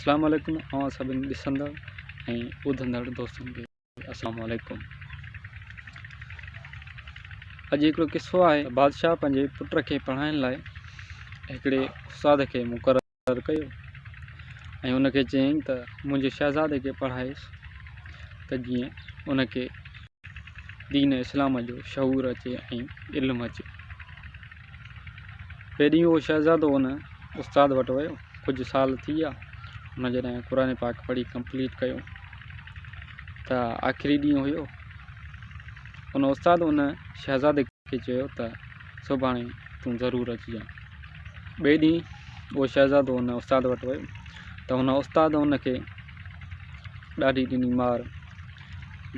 اسلام عليڪم اوهان سڀني ڏسندڙ ۽ ٻڌندڙ دوستن کي اسلام عليڪم. اڄ هڪڙو قصو آهي بادشاهه پنهنجي پٽ کي پڙهائڻ لاء هڪڙي استاد کي مقرر ڪيو ۽ ان کي چيائين ته منهنجي شهزادي کي پڙهائيس ته جيئن ان کي دين اسلام جو شعور اچي ۽ علم اچي. ٻئي ڏينهن اهو شهزادو ان استاد وٽ ويو. ڪجهه سال ٿي ويا، هن جڏهن قرآن پاڪ پڙهي ڪمپليٽ ڪيو ته آخري ڏينهن هيو. ان استاد ان شهزادي کي چيو ته سڀاڻي تون ضرور اچجانء. ٻئي ڏينهن اهو شهزادو ان استاد وٽ ويو ته ان استاد ان کي ڏاڍي ڏني مار،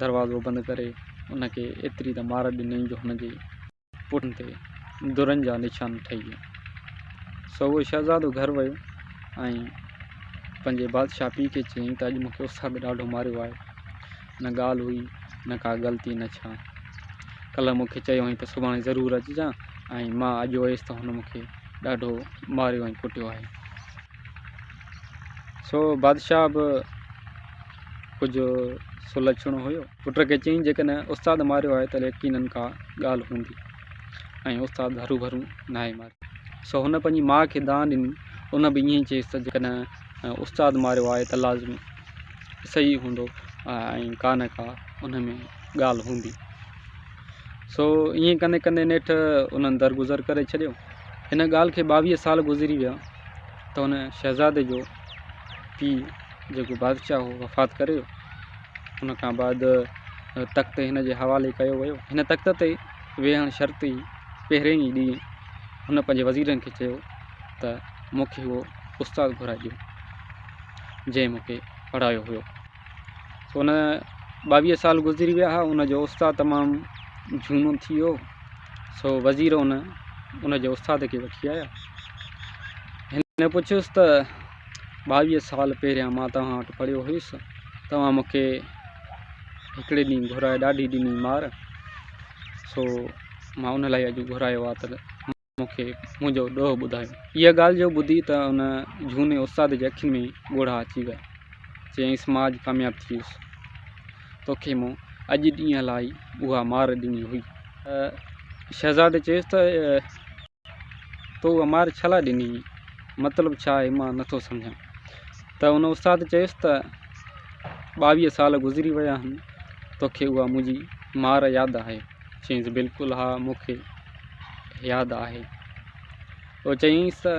دروازو بند ڪري ان کي ايتري ته مار ڏنائين جو هن جي پٽن تي درن جا نشان ٺهي ويا. سو اهو شهزادو گهر ويو ۽ پنهنجي بادشاهه پيء کي چيائين ته اڄ مون کي استاد ڏاڍو ماريو آهي. نه ڳالهه هئي نه ڪا غلطي نه ڇا. ڪلهه مون کي چيو هئائين ته سڀاڻي ضرور اچجان ۽ مان اڄ ويس ته هن مون کي ڏاڍو ماريو ۽ ڪٽيو آهي. سو بادشاهه به ڪجهه سلڇڻو هيو. پٽ کي چيائين جيڪڏهن استاد ماريو آهي ته يقينن ڪا ڳالهه هوندي ۽ استاد هروڀرو ناهي ماريو. سو هن پنهنجي ماء کي دانهن ڏني. ان به ائين ئي چيس ته جيڪڏهن استاد ماريو آهي ته لازمي صحيح هوندو ۽ ڪا نه ڪا ان ۾ ڳالهه هوندي. سو ائين ڪندي ڪندي نيٺ انهن درگذر ڪري ڇڏيو. هن ڳالهه کي 22 سال گذري ويا ته ان شهزادي جو پيء جيڪو بادشاهه هو وفات ڪري ويو. ان کان بعد تخت هن جي حوالي ڪيو ويو. هن تخت تي ويهڻ شرط ئي پهرئين ئي ڏينهن هن پنهنجي وزيرن کي چيو ته مون کي اهو استاد گهرائي ڏيو جنهن مون کي پڙهايو هيو. سو ان 22 سال گذري ويا ها. ان جو استاد تمام جهونو ٿي ويو. سو وزير ان ان جي استاد کي وٺي آيا. هن پڇيس ته 22 سال پهريان مان توهان وٽ پڙهيو هيس، توهان مون کي هڪڙي ڏينهن گهرائي ڏاڍي ڏني مار، سو مان ان لاء اڄ گهرايو آهي ته مون کي منهنجو ڏوهه ٻڌايو. اها ڳالهه جو ٻڌي ته ان جهوني استاد جي اکين ۾ ڳوڙها اچي ويا. چيائينس مان اڄ ڪامياب ٿي ويس. توکي مون اڄ ڏينهن لاء ئي اها مار ڏني هئي. شهزادي چيس ته تو اها مار ڇا لاء ڏني هئي؟ مطلب ڇا آهي مان نٿو سمجهان. ته ان استاد چيس ته 22 سال گذري ويا آهن، توکي اها منهنجي مار ياد آهي؟ چيائينس بلڪل ها مون کي ياد آهي. پوء چيائينس ته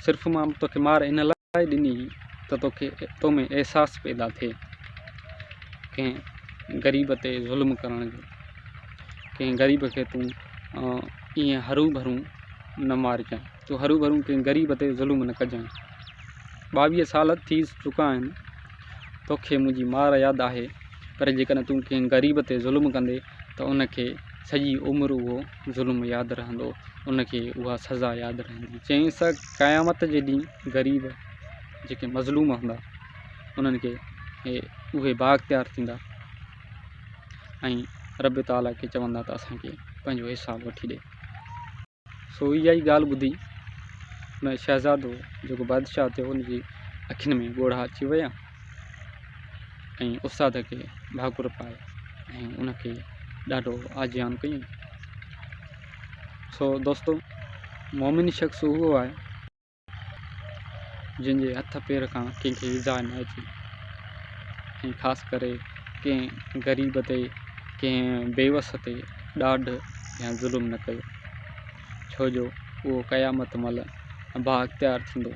صرف مان توکي مار ان لاء ڏني هئي ته توکي تو ۾ احساس پيدا ٿئي ڪنهن غريب تي ظلم ڪرڻ جو، ڪنهن غريب کي تون ائين هروڀرو نه مارجانء، تون هروڀرو ڪنهن غريب تي ظلم نه ڪجانء. 22 سال ٿي چڪا آهن توکي منهنجي مار ياد آهي پر جيڪڏهن تون ڪنهن غريب تي ظلم ڪندي ته ان کي سڄي عمر اهو ظلم ياد رهندو، ان کي اها سزا ياد رهندي. چيائينس ته قيامت جي ڏينهن غريب جيڪي مظلوم هوندا انهن کي اهي بااختيار ٿيندا ۽ رب تعاليٰ کي چوندا ته اسان کي پنهنجو حساب وٺي ڏي. سو اها ئي ڳالهه ٻڌي ان شهزادو جيڪو بادشاهه ٿيو ان جي اکين ۾ ڳوڙها اچي ويا ۽ استاد کي ڀاڪر پائي ۽ ان کي ڏاڍو آجيان ڪيائين. سو دوستو مومن شخص اهو آهي جنهن جي هٿ پير کان ڪنهن کي ايذاء نه اچي ۽ خاص ڪري ڪنهن غريب تي ڪنهن بيوس تي ڏاڍ يا ظلم نه ڪيو، ڇو جو اهو قيامت مهل بااختيار ٿيندو.